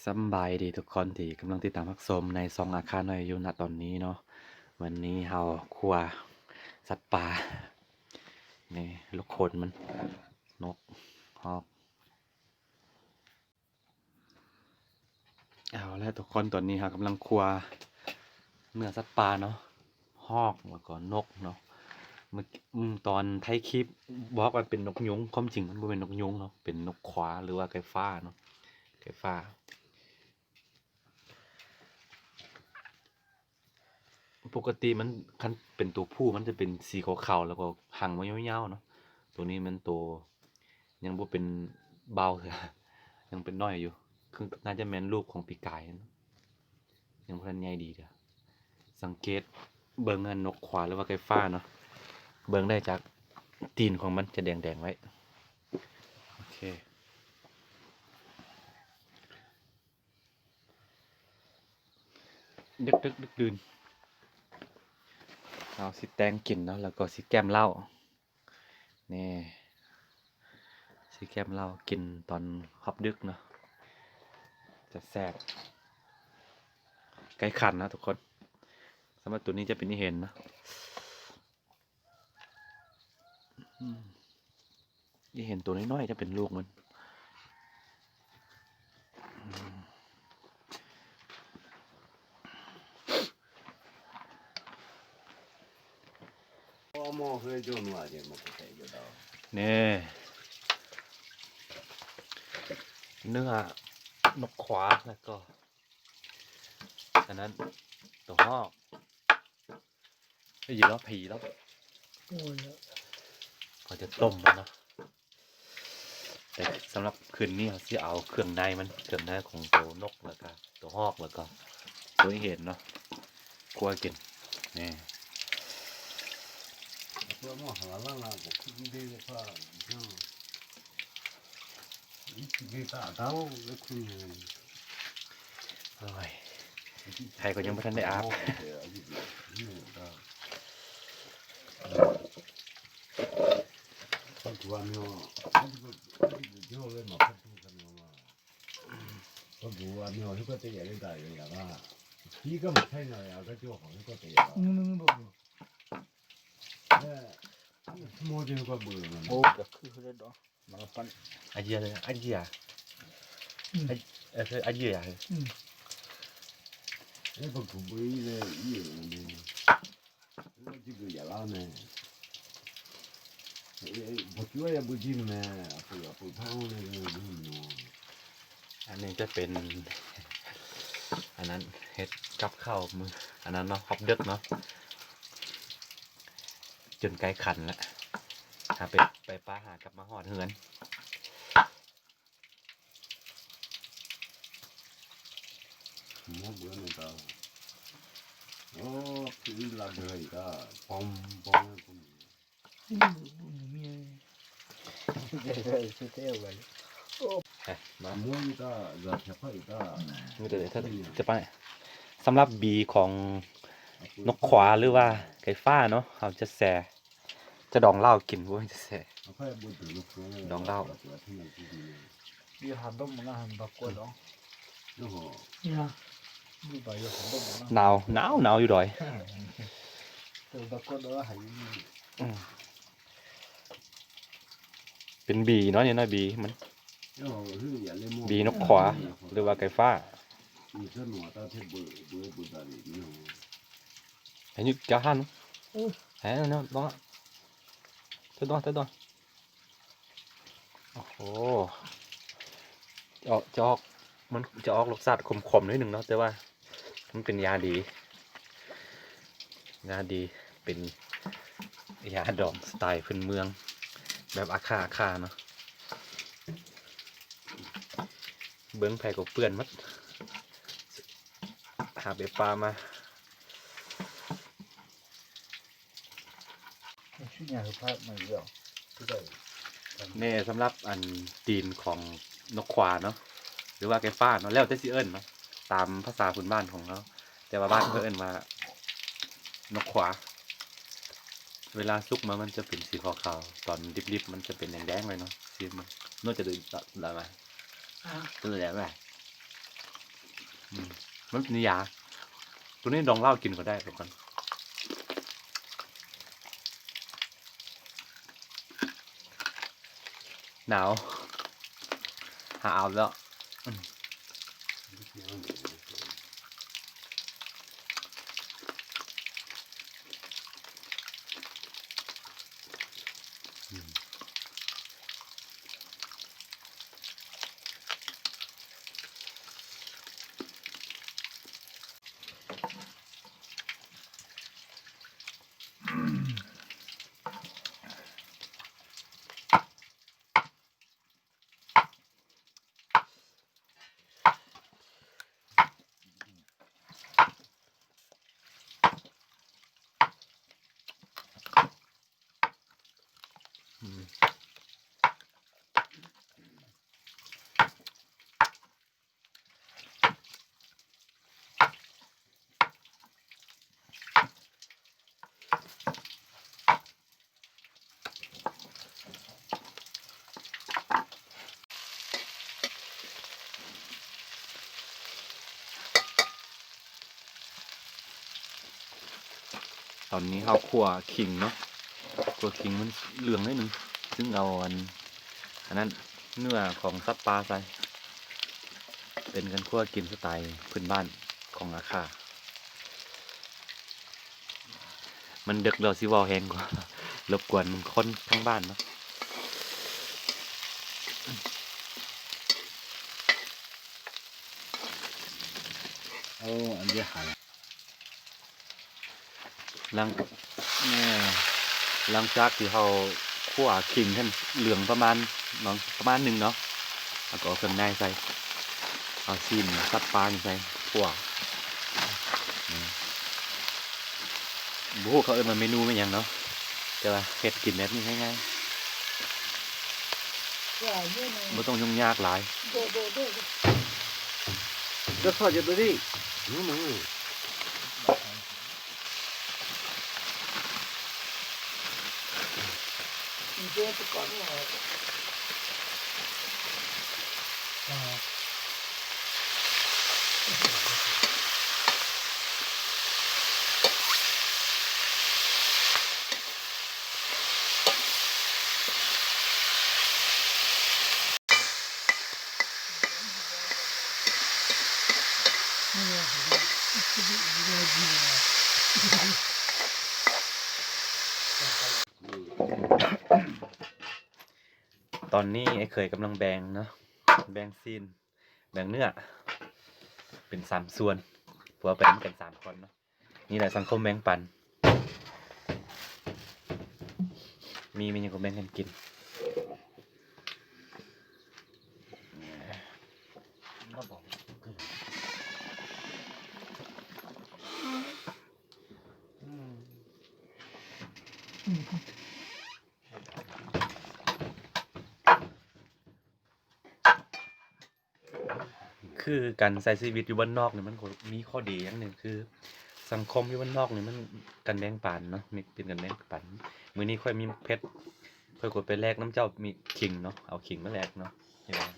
ສຳບາຍດີທຸກຄົນທີ່ກຳລັງຕິດຕາມຮັບຊົມໃນຊ່ອງອາຄານ້ອຍຢູ່ນະຕອນນີ້ເນາະ. ວັນນີ້ເຮົາຄົວສັດປ່າ ນີ້ ລູກຂົນມັນ ນົກຮອກ. ເອົາລະທຸກຄົນ ຕອນນີ້ເຮົາກຳລັງຄົວເນື້ອສັດປ່າເນາະ ຮອກ ແລ້ວກໍນົກເນາະ. ເມື່ອ ອືມ ຕອນໄທຄລິບບອກວ່າເປັນນົກຍຸງ ຄວາມຈິງມັນບໍ່ແມ່ນນົກຍຸງເນາະ ເປັນນົກຂວາ ຫຼືວ່າໄກ່ຟ້າເນາະ ໄກ່ຟ້າ. ປົກກະຕິມັນ ຄັນເປັນໂຕຜູ້ມັນຈະເປັນສີຂາວໆ ແລ້ວກໍຫາງມັນຍາວໆເນາະ. ໂຕນີ້ມັນໂຕຍັງບໍ່ເປັນບ່າວເທື່ອ ຍັງເປັນນ້ອຍຢູ່ ຄືໜ້າຈະແມ່ນລູກຂອງປີກາຍ ຍັງບໍ່ທັນໃຫຍ່ດີເທື່ອ. ສັງເກດເບິ່ງອັນນົກຂວາ ຫຼືວ່າໄກ່ຟ້າເນາະ ເບິ່ງໄດ້ຈາກຕີນຂອງມັນຈະແດງໆໄວ້. ໂອເຄ. ດຶກໆ ດຶກໆ ເຮົາຊິແຕ່ງກິນເນາະ ແລ້ວກໍຊິແກ້ມເຫຼົ້າ ນີ້ ຊິແກ້ມເຫຼົ້າກິນຕອນຮອບດຶກເນາະ ຈະແຊບ. ໄກ່ຂັນເນາະທຸກຄົນ ສຳລັບໂຕນີ້ຈະເປັນອີເຫັນເນາະ. ອືມ ອີເຫັນໂຕນ້ອຍໆ ຈະເປັນລູກມັນ. ອືມ ນີ້ ເນື້ອນົກຂວາ ແລ້ວກໍ ອັນນັ້ນ ໂຕຮອກ. ໄດ້ຍິນແລ້ວ ຜີແລ້ວ ໂອ້ຍ ເຂົາຈະຕົ້ມມັນເນາະ. ແຕ່ສຳລັບຄືນນີ້ເຮົາຊິເອົາເຄື່ອງໃນມັນ ເຄື່ອງໃນຂອງໂຕນົກ ແລ້ວກະໂຕຮອກ ແລ້ວກະໂຕອີເຫັນເນາະ ຄົວກິນ ນີ້. ໂອ້ຍ ໄຂ່ກໍຍັງບໍ່ທັນໄດ້ອາບ. ໂອ້ ກະຄືເລີຍເນາະ. ມາປັນ ອາເຢຍເລີຍ ອາເຢຍ ອືມ ອາ ເອີ ອາເຢຍ ອືມ ເອີ ບັກກຸບເອີຍເລີຍ ອີເອີຍເລີຍ ວ່າຊິເບີຢາລາວແນ່ ເອີ ບໍ່ຊ່ວຍ ບໍ່ຈິມແນ່ ເປີດ ເປີດເຜົາເລີຍເນາະ. ອັນນີ້ຈະເປັນ ອັນນັ້ນ ເຮັດກັບເຂົ້າມື້ ອັນນັ້ນເນາະ ຮອບດຶກເນາະ ຈົນໃກ້ຄັນແລ້ວ ຫາໄປ ໄປປາຫາກັບມາຮອດເຮືອນ. ໂອ້ ຄືລາເດີຍກະປອມ ປອມ ປອມ. ສຳລັບບີຂອງນົກຂວາ ຫຼືວ່າໄກ່ຟ້າເນາະ ເຮົາຈະແຊ່ ຈະດອງເຫຼົ້າກິນ ບໍ່ແມ່ນຈະແຊ່ ດອງເຫຼົ້າ. ໜາວ ໜາວ ໜາວຢູ່ດອຍ. ອືມ ເປັນບີເນາະ ນີ້ນະ ບີມັນ ບີນົກຂວາ ຫຼືວ່າໄກ່ຟ້າ. ເຫັນຢູ່ກາຫັນ ເຫັນເນາະ ເນາະ ເນາະ. ໂອ້ໂຫ ຈະອອກ ຈະອອກ ມັນຈະອອກລົດຊາດຂົມໆໜ້ອຍໜຶ່ງເນາະ ແຕ່ວ່າມັນເປັນຢາດີ ຢາດີ ເປັນ ຢາດອງສະໄຕພື້ນເມືອງ ແບບອາຄາໆເນາະ. ເບິ່ງໃຜກໍເປື້ອນໝົດ ຫາໄປປາມາ. ແນ່ ສຳລັບອັນຕີນຂອງນົກຂວາເນາະ ຫຼືວ່າໄກ່ຟ້າເນາະ ແລ້ວແຕ່ຊິເອີ້ນເນາະ ຕາມພາສາພື້ນບ້ານຂອງເຮົາ ແຕ່ວ່າບ້ານເຂົາເອີ້ນວ່ານົກຂວາ. ເວລາສຸກມາມັນຈະເປັນສີຂາວໆ ຕອນດິບໆມັນຈະເປັນແດງໆເລີຍເນາະ. ຊີມເບິ່ງ ນົກຈະໄດ້ຫຼາຍ ຈະໄດ້ຫຼາຍ ອືມ ມັນເປັນຢາ ໂຕນີ້ດອງເຫຼົ້າກິນກໍໄດ້ ທຸກຄົນ. ໜາວ ຫາອາບແລ້ວ. ອືມ ອືມ. ອືມ. ຕອນນີ້ເຮົາຂົ້ວຂີງເນາະ ຂົ້ວຂີງມັນເຫຼືອງໜ້ອຍໜຶ່ງ ຈຶ່ງເອົາອັນ ອັນນັ້ນ ເນື້ອຂອງສັດປ່າໃສ່ ເປັນການຂົ້ວກິນສະໄຕພື້ນບ້ານຂອງອາຄາ. ມັນເດິກແລ້ວຊິເວົ້າແຮງກວ່າ ລົບກວນຄົນທາງບ້ານເນາະ. ເອົາອັນດຽວຫັ້ນ ຫຼັງ ຫຼັງຈາກທີ່ເຮົາຂົ້ວຂີງໃຫ້ເຫຼືອງປະມານ ປະມານໜຶ່ງເນາະ ແລ້ວກໍເອົາເຄື່ອງໃນໃສ່ ເອົາຊີ້ນສັດປ່ານີ້ໃສ່ ຂົ້ວ ອືມ ບໍ່ຮູ້ເຂົາເອີ້ນວ່າເມນູແມ່ນຫຍັງເນາະ ແຕ່ວ່າເຮັດກິນແບບນີ້ງ່າຍໆ ບໍ່ຕ້ອງຫຍຸ້ງຍາກຫຼາຍ. ຈະທອດຢູ່ໂຕນີ້. ຕອນນີ້ອ້າຍເຂີຍກຳລັງແບ່ງເນາະ ແບ່ງຊີ້ນ ແບ່ງເນື້ອເປັນສາມສ່ວນ ເພື່ອໄປນຳກັນສາມຄົນເນາະ. ນີ້ແຫຼະສັງຄົມແບ່ງປັນ ມີ ມີຫຍັງກໍແບ່ງກັນກິນ. ຄືການໃຊ້ຊີວິດຢູ່ບ້ານນອກນີ້ ມັນກໍມີຂໍ້ດີຢ່າງໜຶ່ງ ຄືສັງຄົມຢູ່ບ້ານນອກນີ້ ມັນການແບ່ງປັນເນາະ ມີ ເປັນການແບ່ງປັນ. ມື້ນີ້ຂ້ອຍມີໝາກເຜັດ ຂ້ອຍກໍໄປແລກນຳເຈົ້າມີຂີງເນາະ ເອົາຂີງມາແລກເນາະ ເຫັນບໍ່?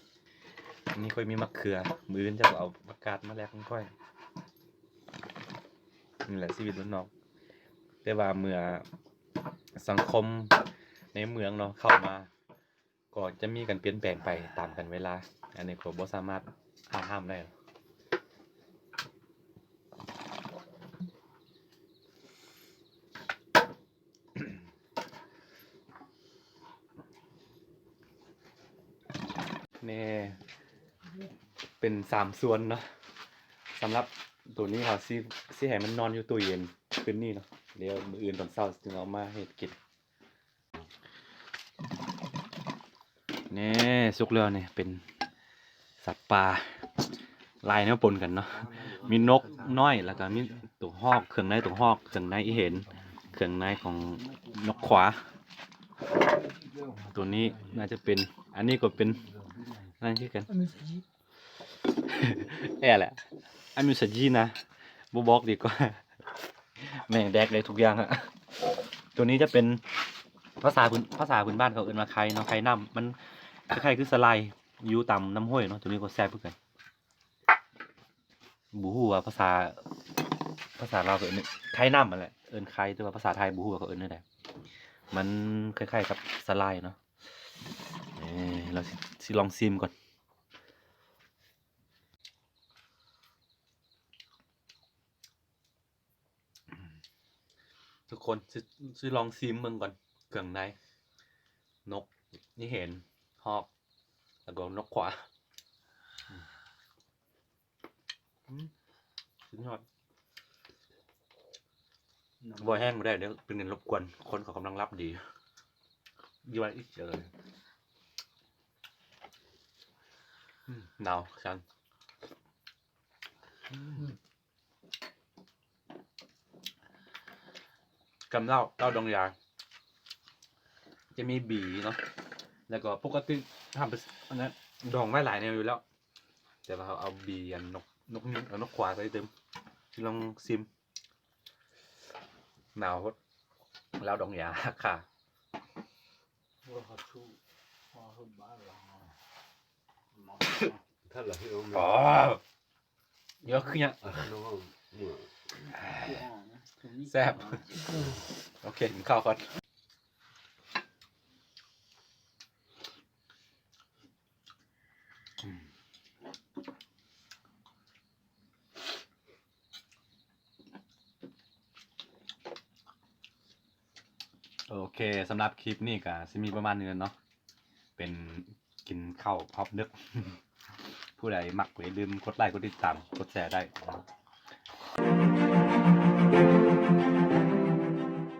ມື້ນີ້ຂ້ອຍມີໝາກເຂືອ ມື້ອື່ນເຈົ້າກໍເອົາຜັກກາດມາແລກນຳຂ້ອຍ. ນີ້ແຫຼະຊີວິດບ້ານນອກ ແຕ່ວ່າເມື່ອສັງຄົມໃນເມືອງເນາະ ເຂົ້າມາ ກໍຈະມີການປ່ຽນແປງໄປຕາມການເວລາ ອັນນີ້ກໍບໍ່ສາມາດຫ້າມໄດ້. ນີ້ເປັນສາມສ່ວນເນາະ ສຳລັບໂຕນີ້ເຮົາຊິ ຊິໃຫ້ມັນນອນຢູ່ຕູ້ເຢັນຄືນນີ້ເນາະ ດຽວມື້ອື່ນຕອນເຊົ້າຈຶ່ງເອົາມາເຮັດກິນ. ນີ້ ສຸກແລ້ວນີ້ ເປັນສັດປ່າ ຫຼາຍແນວປົນກັນເນາະ ມີນົກນ້ອຍ ແລ້ວກໍມີຕົວຮອກ ເຄື່ອງໃນຕົວຮອກ ເຄື່ອງໃນອີເຫັນ ເຄື່ອງໃນຂອງນົກຂວາ ຕົວນີ້ໜ້າຈະເປັນ ອັນນີ້ກໍເປັນ ນັ້ນຄືກັນ ແອແຫຼະ ອາມິວສະຈີນະ ບໍ່ບອກດີກວ່າ ແມ່ງແດກໄດ້ທຸກຢ່າງອະ ຕົວນີ້ຈະເປັນ ພາສາພື້ນ ພາສາພື້ນບ້ານເຂົາເອີ້ນວ່າໄຂ່ເນາະ ໄຂ່ນ້ຳ ມັນຄ້າຍໆຄືສາຫຼ່າຍ ຢູ່ຕາມນ້ຳຫ້ວຍເນາະ ຕົວນີ້ກໍແຊບຄືກັນ ບໍ່ຮູ້ວ່າພາສາ ພາສາລາວເຂົາເອີ້ນໄຂ່ນ້ຳຫັ້ນແຫຼະ ເອີ້ນໄຂ່ ແຕ່ວ່າພາສາໄທບໍ່ຮູ້ວ່າເຂົາເອີ້ນແນວໃດ ມັນຄ້າຍໆກັບສາຫຼ່າຍເນາະ ເອີ ລາວຊິ ຊິລອງຊີມກ່ອນ ທຸກຄົນ ຊິ ຊິລອງຊີມເບິ່ງກ່ອນ ເຄື່ອງໃນ ນົກ ນີ້ເຫັນ ຮອກ ແລ້ວກໍນົກຂວາ ອືມ ອືມ ສຸດຍອດ ບໍ່ແຮງບໍ່ໄດ້ເດີ ເປັນການລົບກວນ ຄົນເຂົາກຳລັງຫຼັບດີ ຢູ່ວ່າອີກເຈີ ອືມ ໜາວຊັ້ນ ອືມ ກຳເຫຼົ້າ ເຫຼົ້າດອງຢາ ຈະມີບີເນາະ ແລ້ວກໍປົກກະຕິເຮົາໄປ ອັນນັ້ນ ດອງໄວ້ຫຼາຍແນວຢູ່ແລ້ວ ແຕ່ວ່າເຮົາເອົາບີ ອັນ ນົກ ນົກ ນົກຂວາໃສ່ຕື່ມ ຊິລອງຊີມ ໜາວໂພດ ເຫຼົ້າດອງຢາ ຄ່າ ເຍອະຄືຫຍັງ ແຊບ ໂອເຄ ກິນເຂົ້າກ່ອນ ໂອເຄ ສຳລັບຄລິບນີ້ກໍຊິມີປະມານນີ້ແຫຼະເນາະ ເປັນກິນເຂົ້າຮອບດຶກ ຜູ້ໃດມັກກໍຢ່າລືມກົດໄລ ກົດຕິດຕາມ ກົດແຊໄດ້.